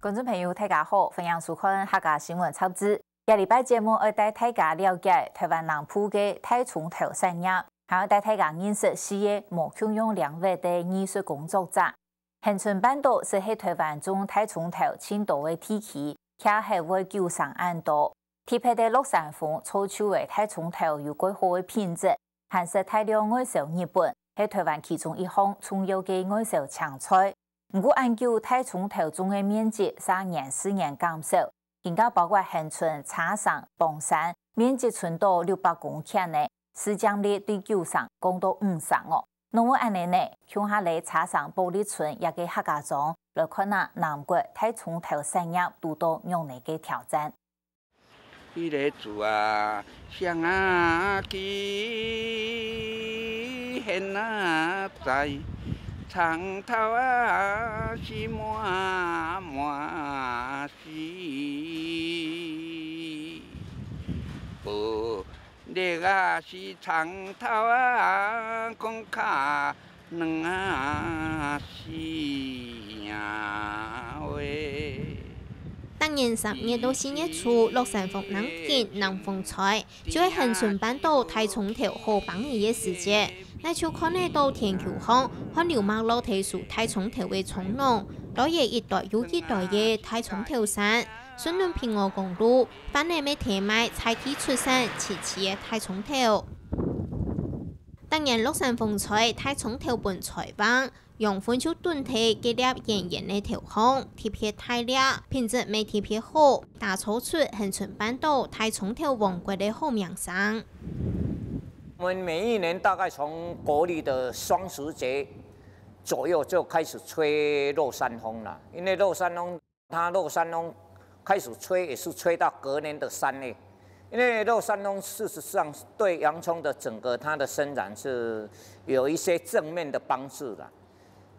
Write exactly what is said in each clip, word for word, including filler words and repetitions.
觀眾朋友，大家好，歡迎收看客家新聞雜誌。這禮拜節目愛帶大家了解臺灣南部个大蔥頭產業，還愛帶大家認識四個無共樣領域个藝術工作者。恆春半島斯係臺灣種大蔥頭盡多个地區，徛核會九成恁多。特別个落山風造就个大蔥頭有蓋好个品質，還識大量外銷日本，係臺灣其中一項重要个外銷青菜。 毋過恁久，大蔥頭種个面積煞年時年減少，今下包括恆春、茶城、岡山，面積伸到六百公頃呢，市佔率對九成降到五成哦。仰會恁仔呢？共下來茶城埔里村這個客家庄，來看下南國大蔥頭產業堵著仰仔个挑戰。 彼个厝啊，雙仔枝，絃仔在，蔥頭啊是滿滿是。無粒啊是蔥頭啊，講較 兩啊四啊喂。逐年三月到四月初，落山風恁緊，南風吹，就係恆春半島大蔥頭好挷仔个時節。𠊎就看得著田坵項，汗流脈落地收大蔥頭个蔥農，綴仔一代又一代个大蔥頭產，順等平和公路，販仔乜提賣在地出產萋萋个大蔥頭。 逐年落山風吹，大蔥頭分吹橫，羊糞就蹲在該粒圓圓个頭項，特別大粒，品質乜特別好，打造出恆春半島大蔥頭王國个好名聲。我們每一年大概從國曆的雙十節左右就開始吹落山風了，因為落山風 它落山風開始吹，也是吹到隔年的三月。因為落山風事實上對洋蔥的整個它的生長是有一些正面的幫助的，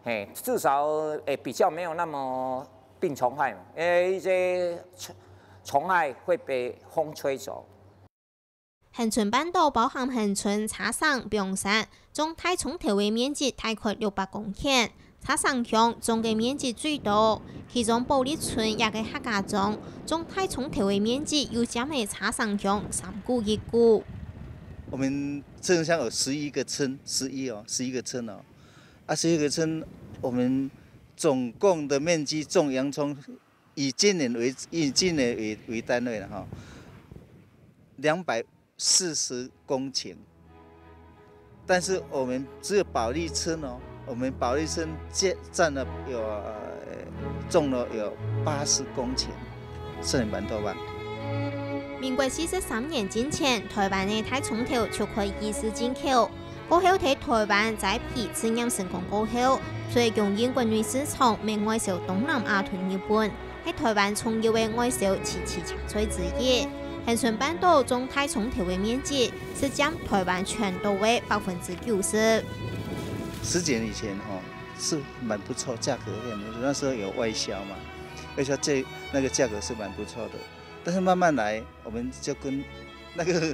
嘿，至少也比較沒有那麼病蟲害嘛，因為一些蟲，蟲害會被風吹走。 恆春半島包含恆春、茶城、岡山，種大蔥頭个面積大概六百公頃。茶城鄉種个面積最多，其中埔里村這個客家庄，種大蔥頭个面積又佔了茶城鄉三股一股。我們茶城鄉有十一個村，十一哦，十一個村哦。啊，十一個村，我們總共的面積種洋蔥，以今年為，以今年為，為單位了哈，兩百 四十公頃，但是我們只有埔里村哦，我們埔里村佔，佔了有，呃，種了有八十公頃，算蠻多吧。民國四十三年進前，臺灣个大蔥頭就可以二次進口，過後在臺灣栽培試驗成功過後，就供應國內市場，乜外銷東南亞同日本。 係臺灣重要个外銷萋萋青菜之一。恆春半島種大蔥頭个面積，斯佔臺灣全島个百分之九十。十幾年以前，吼，是蠻不錯，價格也蠻不錯，那時候有外銷嘛，外銷這，那個價格是蠻不錯的。但是慢慢來，我們就跟那個，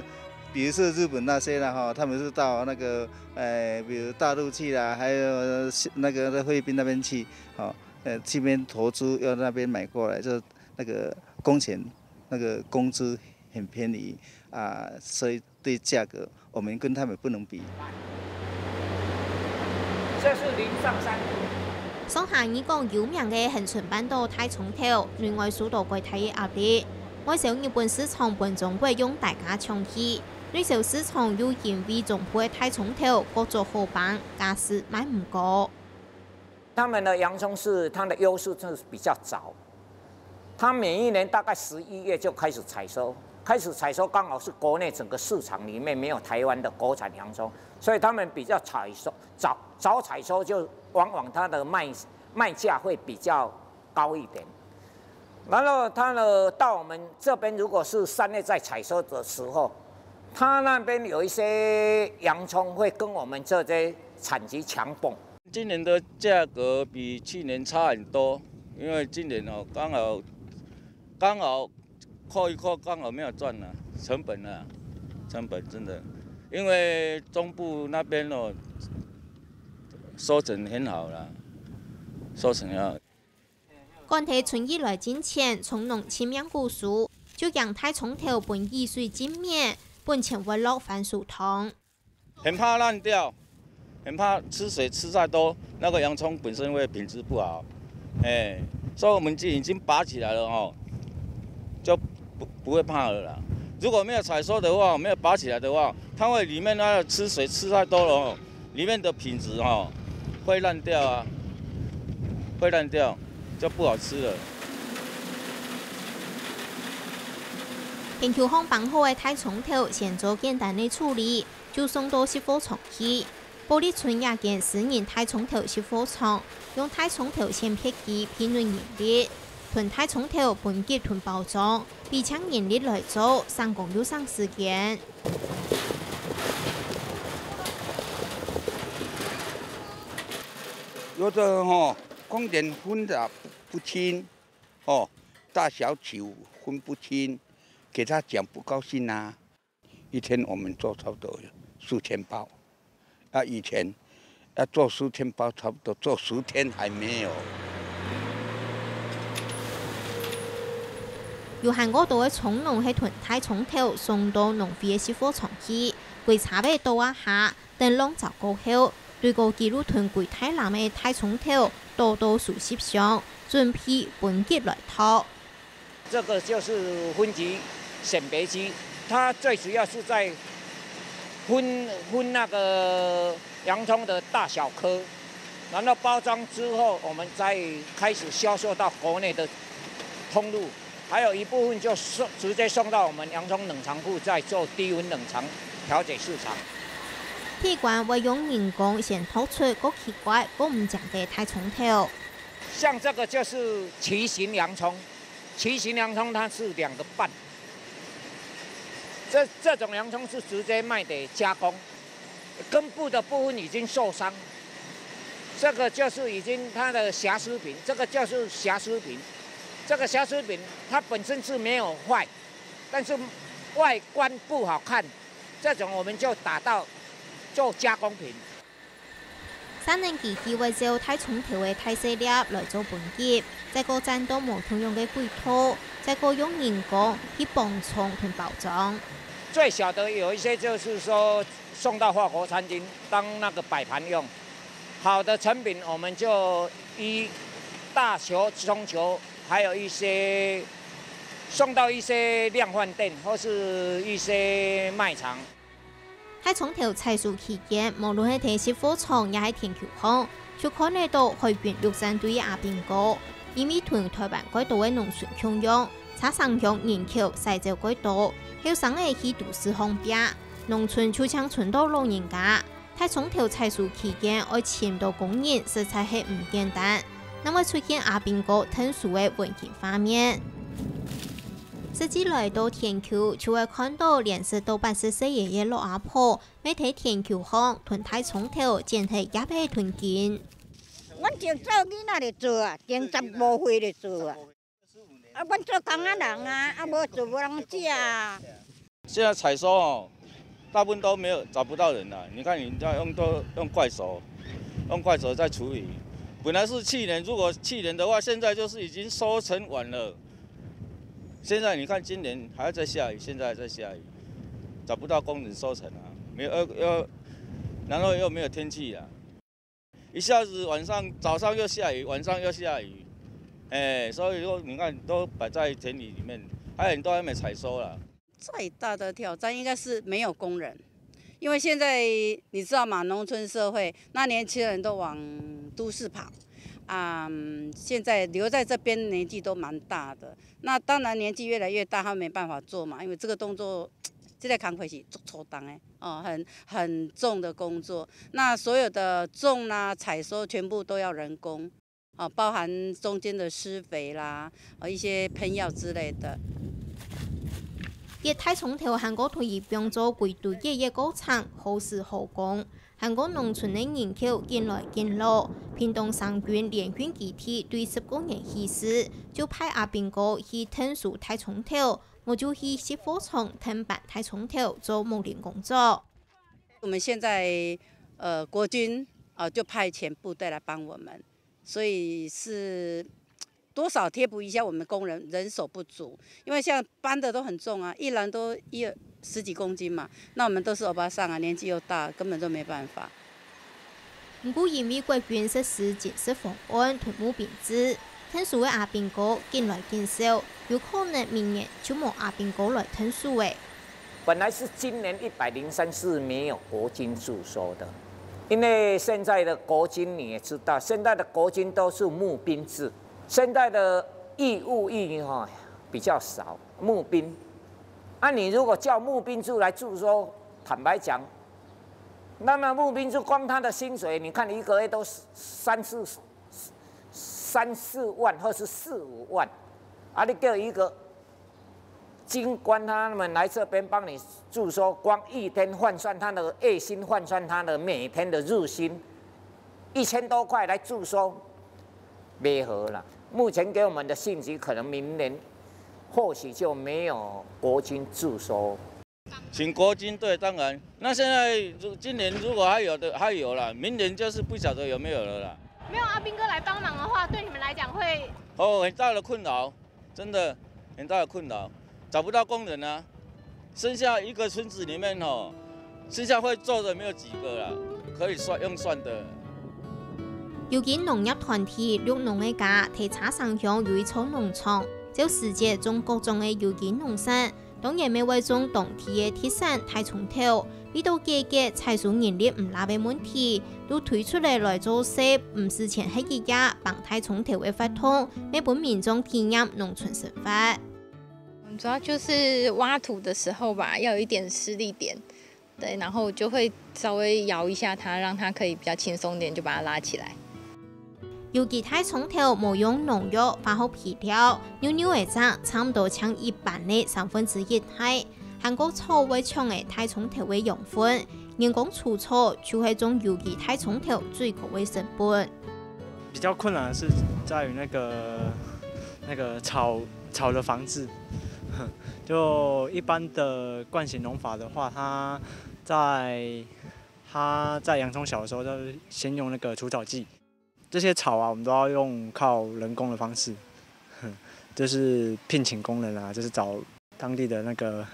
比如說日本那些啦，吼，他們是到那個，呃，比如大陸去啦，還有，呃，那個菲律賓那邊去，吼， 呃，這邊投資要那邊買過來，就那個工錢，那個工資很便宜啊，所以對價格我們跟他們不能比。這是零上三度。上下二港有名个恆春半島大蔥頭，內外受到較大个壓力。外銷日本市場分中國用大價搶去，內銷市場又因為中部个大蔥頭過早好挷，價數賣毋高。 他們的洋蔥是，它的優勢就是比較早，它每一年大概十一月就開始採收，開始採收剛好是國內整個市場裡面沒有臺灣的國產洋蔥，所以他們比較採收，早，早採收就往往它的賣，賣價會比較高一點。 然後它呢，到我們這邊如果是三月在採收的時候，它那邊有一些洋蔥會跟我們這些產期強碰。今年的價格比去年差很多，因為今年哦，剛好，剛好扣一扣，剛好沒有賺了，成本了，成本真的，因為中部那邊哦，收成很好了，收成啊，趕在春雨來進前，從農盡命苦手，就驚大蔥頭分雨水浸滅，本錢會落番薯湯。很怕爛掉，很怕吃水吃太多，那个洋葱本身会品质不好。哎，所以我们已经拔起来了哦，就不不会怕了啦。如果没有采收的话，没有拔起来的话，它会里面那个吃水吃太多了哦，里面的品质哦会烂掉啊，会烂掉，就不好吃了。田坵項挷好个大蔥頭，先做簡單个處理，就送到食貨場去。埔里村這間私人大蔥頭食貨場，用大蔥頭選別機聘用人力， 囤大蔥頭分級同包裝，比請人力來做，省工又省時間。有的吼，工人分得不清，哦，大小球分不清，给他讲不高兴啊。一天我们做差不多数千包，啊，以前要做数千包，差不多做十天还没有。有還過多个蔥農係囤大蔥頭送到農會个食貨場去，歸車仔倒啊下，等浪燥過後，對過幾路囤歸大籃个大蔥頭倒到收集箱，準備分級來擇。 这个就是分级选别机，它最主要是在分分那个洋葱的大小颗，然后包装之后，我们再开始销售到国内的通路，还有一部分就送直接送到我们洋葱冷藏库，再做低温冷藏调节市场。第一關會用人工先擇出較奇怪、較毋靚个大蔥頭。像这个就是奇形洋葱，奇形洋葱它是两个瓣，这这种洋葱是直接卖给加工，根部的部分已经受伤，这个就是已经它的瑕疵品，这个就是瑕疵品，这个瑕疵品它本身是没有坏，但是外观不好看，这种我们就打到做加工品。 三年期佢會照大蔥頭个大細粒來做分級，再過轉到無共樣个櫃台，再過用人工去磅重同包裝。最小的有一些就是说送到法国餐厅当那个摆盘用，好的成品我们就依大球、中球，还有一些送到一些量贩店或是一些卖场。 大蔥頭採收期間，無論係在食貨場也係田坵項，就看得到海軍陸戰隊个阿兵哥，因為同臺灣蓋多个農村共樣，車城鄉人口徙走蓋多，後生仔去都市項拚，農村就淨伸到老人家。大蔥頭採收期間愛尋到工人，實在係毋簡單，正會出現阿兵哥𢯭手个溫馨畫面。 實際來到田坵，就會看到連食到八十歲个老阿婆，乜在田坵項，同大蔥頭剪忒葉仔同根。阮從細漢仔就做啊，從十五歲就做啊。啊，阮做工仔人啊，啊無做無人食啊。现在采收哦，大部分都没有找不到人了。你看人家用都用怪手，用怪手在处理。本来是去年，如果去年的话，现在就是已经收成完了。现在你看今年还在下雨，现在还在下雨，找不到工人收成啊，没有要要，然后又没有天气啊，一下子晚上早上又下雨，晚上又下雨，哎，所以说你看都摆在田里里面，还很多还没采收啦。最大的挑战应该是没有工人，因为现在你知道吗？农村社会，那年轻人都往都市跑，啊、现在留在这边年纪都蛮大的。那当然年纪越来越大，他没办法做嘛，因为这个动作，这个工作是足粗重的哦，很很重的工作。那所有的种啦、采收全部都要人工。 哦，包含中间的施肥啦，哦一些喷药之类的。結大蔥頭還過同佢放做歸堆个過程，好事好工，還過農村个人口緊來緊老，屏東省軍聯運基地對十過年起勢，就派阿兵哥去𢯭手大蔥頭，無就去食貨場𢯭搬大蔥頭做木林工作。我们现在呃国军啊、呃就派遣部队来帮我们，所以是多少贴补一下我们工人，人手不足，因为像搬的都很重啊，一篮都一十几公斤嘛，那我们都是欧巴桑啊，年纪又大，根本就没办法。毋過因為國軍實施緊急方案同募兵制，𢯭手个阿兵哥緊來緊少，有可能明年就無阿兵哥來𢯭手了。本来是今年一百零三是没有国军驻守的，因为现在的国军你也知道，现在的国军都是募兵制，现在的义务役哈比较少，募兵。啊，你如果叫募兵制来驻守，坦白讲，那么募兵制光他的薪水，你看一个月都三四三四万或是四五万，啊，你叫一个军官他们来这边帮你驻守，光一天换算他的月薪，换算他的每天的日薪，一千多块来驻守，没合了。目前给我们的信息，可能明年或许就没有国军驻守。请国军队，当然，那现在如今年如果还有的还有了，明年就是不晓得有没有了啦。没有阿兵哥来帮忙的话，对你们来讲会哦，很大的困扰，真的很大的困扰，找不到工人啊。剩下一个村子里面哦，剩下会做的没有几个啦，可以算用算的。尤其農業團體綠農个家，在茶城鄉有一座農場，照時節種各種个有機農產，當然乜會種當地个特產大蔥頭。為到解決採收人力毋罅个問題，都推出了來做事，毋使錢歇一夜，幫大蔥頭个活動，乜分民眾體驗農村生活。我们主要就是挖土的时候吧，要有一点施力点，对，然后就会稍微摇一下它，让它可以比较轻松点，就把它拉起来。有机大蔥頭無用農藥、化學肥料，幼幼仔隻差毋多像一般个三分之一大，還過草會搶个大蔥頭个養分。人工除草就係種有機大蔥頭最高个成本。比较困难的是在于那个那个草草的防治，就一般的惯行农法的话，它在它在洋葱小的时候，就是先用那个除草剂。这些草啊，我们都要用靠人工的方式，就是聘请工人啊，就是找当地的那个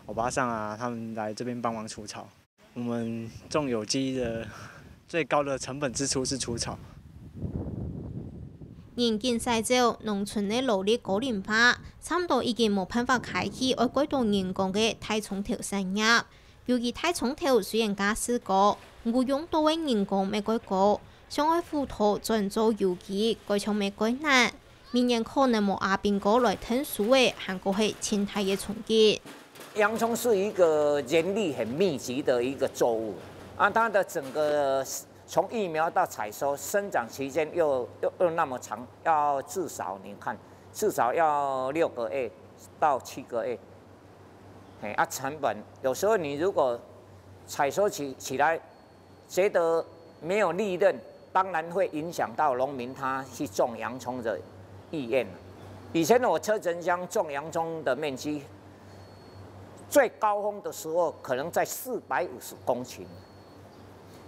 欧巴桑啊，他们来这边帮忙除草。我们种有机的最高的成本支出是除草。年緊徙走，農村个勞力高齡化，差毋多已經無辦法開啟愛蓋多人工个大蔥頭產業。 有機大蔥頭雖然價數高，毋過用到个人工乜蓋高，想愛輔導轉做有機，蓋像乜蓋難。明年可能無阿兵哥來𢯭手仔，還過係盡大个衝擊。洋蔥是一个人力很密集的一个作物，啊，它的整个从育苗到采收，生长期间又又又那么长，要至少你看，至少要六个月到七个月。嘿，啊，成本有时候你如果采收起起来觉得没有利润，当然会影响到农民他去种洋葱的意愿。以前我车城乡种洋葱的面积，最高峰的时候可能在四百五十公顷，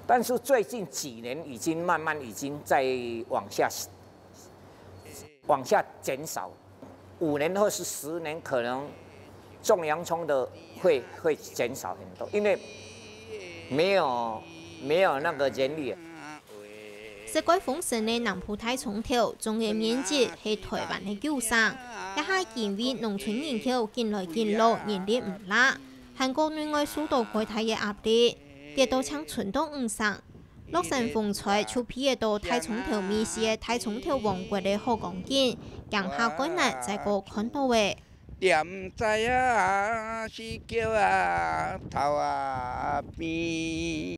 但是最近几年已经慢慢已经在往下往下减少，五年或是十年，可能种洋葱的会会减少很多，因为没有没有那个人力。食蓋豐盛个南部大蔥頭，種个面積係台灣个九成，這下因為農村人口緊來緊老，人力毋罅，還過內外受到蓋大个壓力，跌到淨伸到五成。 落山風吹就鼻得到大蔥頭味緒个大蔥頭王國个好光景，驚下蓋難再過看到咧。點在啊，是叫啊，頭啊邊。